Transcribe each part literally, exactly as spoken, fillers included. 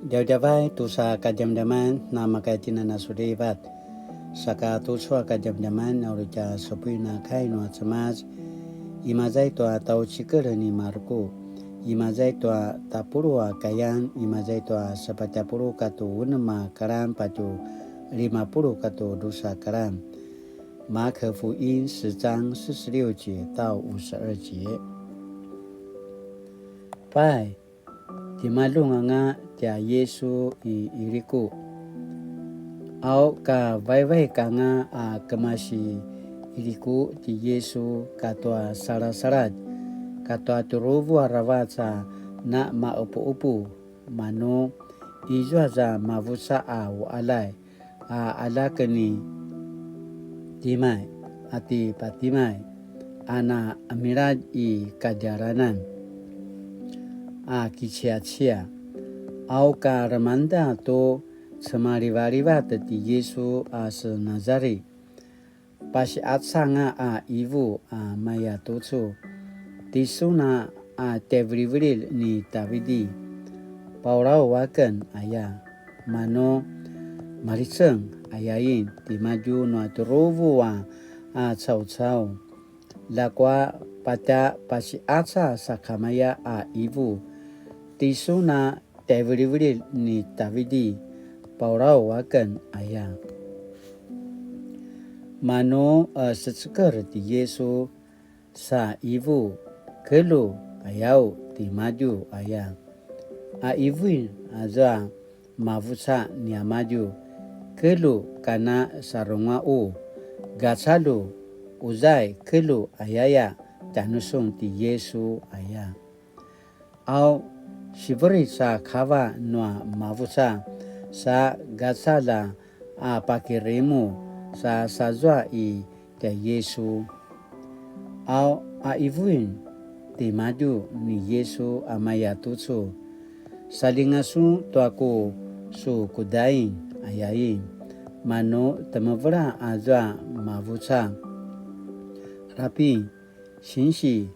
Djavadjavay tusa kadjamadjaman, namakaitinana sulivat. Saka tucu a kadjamadjaman, na uri tja supuin a kai nua Cemas, imaza i tua tjaucikel ni Marku, imaza i tua tapuluq a kayan, imaza i tua sepatj a puluq katua unem a karan patje lima puluq katua drusa karan. 馬可福音十章四十六節到五十二節。Pai, timaljun anga tja Yisu i Iliku. Au ka vaivaik anga a kemasi Iliku ti Yisu katua salasaladj, katua tjuruvu aravac a na maqepuqepu, manu izua za mavuca a uqaljay, a aljaken i Timay, a ti Patimay, a na qemiladj i kadjalanan a kiciacia. Au ka lemangeda tu cemalivalivat ti Yisu a se Nazari, pasiqaca anga a qivu a maya tucu, tisun a tjaivilivililj ni Tavidi, paulaw aken aya. Manu maliceng ayain timadju nua tjuruvu a, a caucau. Ljakua patja pasiqaca sakamaya a qivu, tisun a tjaivilivililj ni Tavidi, paulaw aken aya. Manu, e, seceker ti Yisu sa qivu, kelju, ayau timadju aya. A qivuin azua mavuca niamadju, kelju kana sarunga u, gacalju, uzai kelju ayaya tjanusun ti Yisu aya. Au, siveric a kava nua mavuca, sa gacalj a pakirimu, sa sazua i tjai Yisu. Au, a qivuin timadju ni Yisu a maya tucu, saljinga sun tua ku su kudain, ayain. Manu temevela azua mavuca, Rapi, sinsi,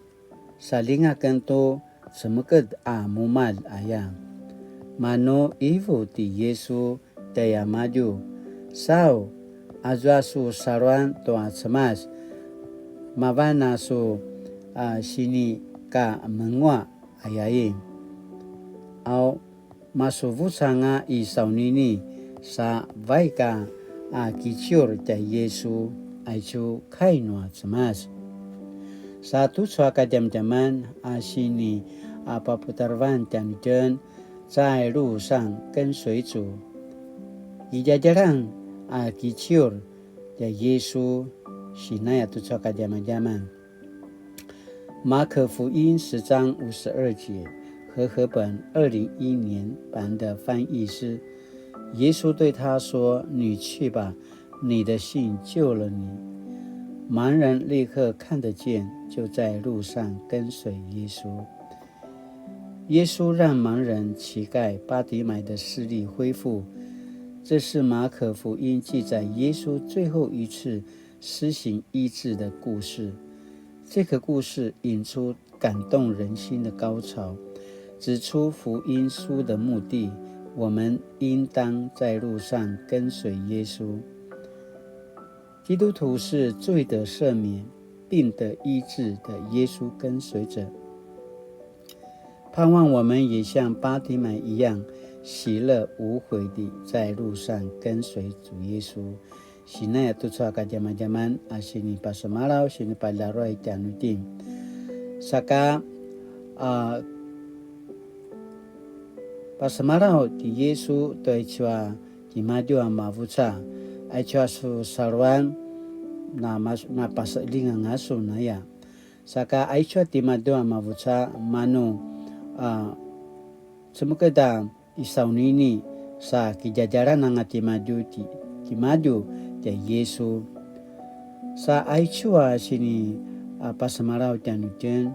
saljinga aken tu cemeked a mumalj aya. Manu qivu ti Yisu tjaiamadju, sau, azua su saluan tua Cemas, mavan a su, a, sinikamengua ayain. Au, masuvuc anga i saunini, sa vaik a kiciur tjai Yisu, aicu kai nua Cemas. Sa tucu a kadjamadjaman a sini a paputarevan tjanuitjen, 在路上跟隨主. Idjadjalan a kiciur tjai Yisu, sinaya tucu a kadjamadjaman. 马可福音十章五十二节，和合本二零一一年版的翻译是：耶稣对他说：“你去吧，你的信救了你。”盲人立刻看得见，就在路上跟随耶稣。耶稣让盲人乞丐巴底买的视力恢复，这是马可福音记载耶稣最后一次施行医治的故事。这个故事引出感动人心的高潮，指出福音书的目的，我们应当在路上跟随耶稣。基督徒是罪得赦免、病得医治的耶稣跟随者。盼望我们也像巴提买一样，喜乐无悔地在路上跟随主耶稣。Sinaya tucu a kadjamadjaman a sinipasemalaw, sinipalaruay tjanuitjen. Saka, a, pasemalaw ti Yisu tua aicu a timadju a mavuca, aicu a su saluan, na mas-, na paseqeljing anga sun aya. Saka aicu a timadju a mavuca, manu, a, cemeked a i saunini, sa kidjadjalan anga timadju ti-, timadju tjai Yisu. Sa aicu a sini, a, pasemalaw tjanuitjen,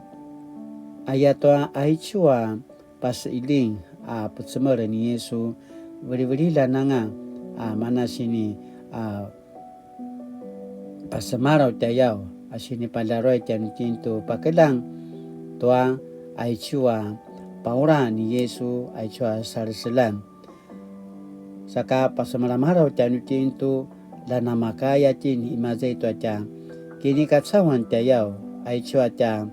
ayatua aicu a paseqeljing a pucemel ni Yisu, vilivililjan anga, a, mana sini, a, pasemalaw tjayaw, a sinipalaruay tjanuitjen tu pakeljang tua aicu a paula ni Yisu, aicu a saleselan. Saka pasemalamalaw tjanuitjen tu, la namakaya itjen imaza i tua tja kinikacauan tjayaw, aicu a tja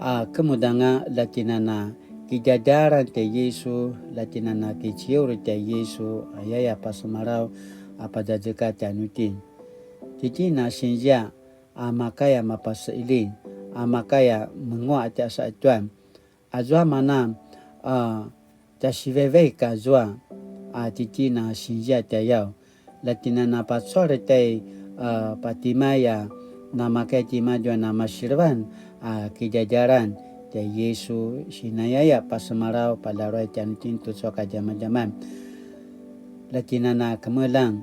a kemudanga, la tjen a na kidjadjalan tjai Yisu, la tjen a na kiciur tjai Yisu, ayaya pasemalaw a pazazekatj tjanuitjen. Tjitjen a sinzia a makaya mapaseilin, a makaya menguaq a tja saqetjuan. Azua mana a tja sivevek azua a tjitjen a sinzia tjayaw. La tjen a na pacual tjai a patimaya namakaya timadju a na masilevan a kidjadjalan tjai Yisu, sinayaya pasemalaw palaruay tjanuitjen tucu a kadjamadjaman. La tjen a na kemeljang,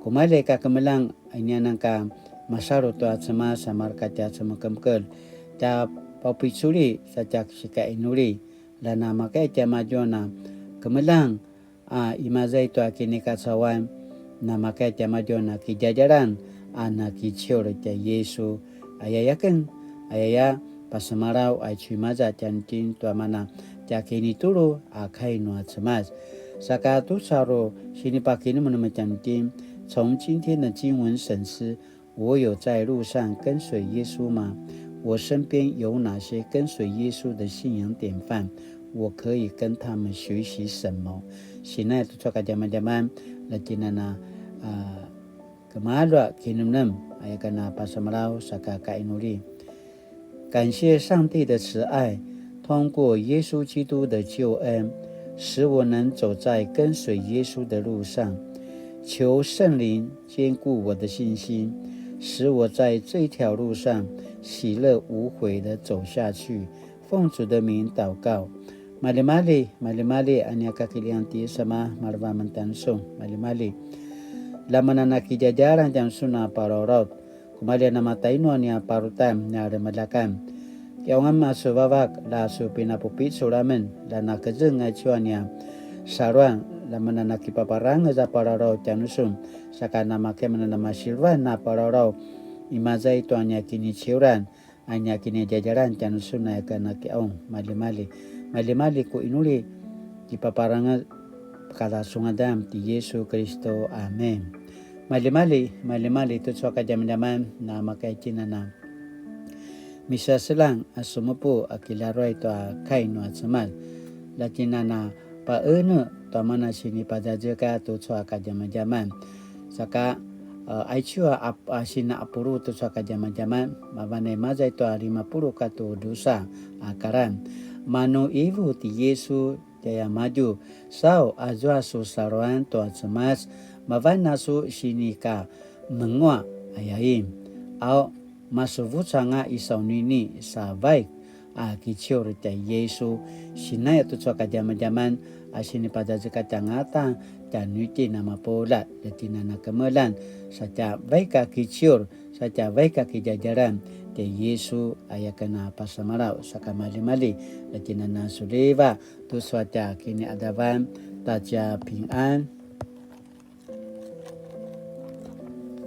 kumalji ka kemeljang, inianan ka masalu tua Cemas a mareka tja cemekemekelj, tja paupiculi sa tja sikainuli, la namakaya tiamadju a na kemeljang a imaza i tua kinikacauan, namakaya tiamadju a na kidjadjalan a na kiciur tjai Yisu, ayaya aken, ayaya pasemalaw aicu imaza tjanuitjen tua mana tja kinitulu a kai nua Cemas. Saka tucu a ru sinipakinemenem tjanuitjen, 从今天的经文省思，我有在路上跟随耶稣吗？我身边有哪些跟随耶稣的信仰典范？我可以跟他们学习什么？Sinaya tucu a kadjamadjaman, la tjen a na a kemalua kinemnem, aya ka na pasemalaw saka kainuli. 感谢上帝的慈爱，通过耶稣基督的救恩，使我能走在跟随耶稣的路上。求圣灵坚固我的信心，使我在这条路上喜乐无悔地走下去。奉主的名祷告。Maljimalji, maljimalji, a nia kakiljian ti Cemas, maleva mentan sun, maljimalji. La mana na kidjadjalan tjanusun a palalaut. Kumalji a na matainu a nia parutan, nia remeljakan. Kiqaung a su vavak, la su pinapupicul amen, la na kezeng aicu a nia saluan, la mana na kipaparangez a palalaut tjanusun, saka namakaya mana na masilevan a palalaut, imaza i tua nia kiniciuran, a nia kinidjadjalan tjanusun aya ka na kiqaung, maljimalji. Maljimalji ku inuli, kipaparangez, pakata su ngadan ti Yisu Kiristu. Amen. Maljimalji, maljimalji tucu a kadjamadjaman, namakaya itjen a na misaseljang a sumupu a kilaruay tua kai nua Cemas. La itjen a na paqenetj tua mana sinipazazekatj tucu a kadjamadjaman. Saka, a, aicu a, a sinaqapulu tucu a kadjamadjaman, mavan a imaza i tua limapuluq katua drusa a karan. Manu qivu ti Yisu tjaiamadju, sau azua su saluan tua Cemas, mavan a su sinikamenguaq, ayain. Au, masuvuc anga i saunini sa vaik a kiciur tjai Yisu, sinaya tucu a kadjamadjaman a sinipazazekatj angata tjanuitjen a mapuljat, la itjen a na kemeljang, sa tja vaik a kiciur, sa tja vaik a kidjadjalan tjai Yisu, aya ka na pasemalaw, saka maljimalji, la itjen a na suliva, tucu a tja kiniqadavan, ta tja pingan.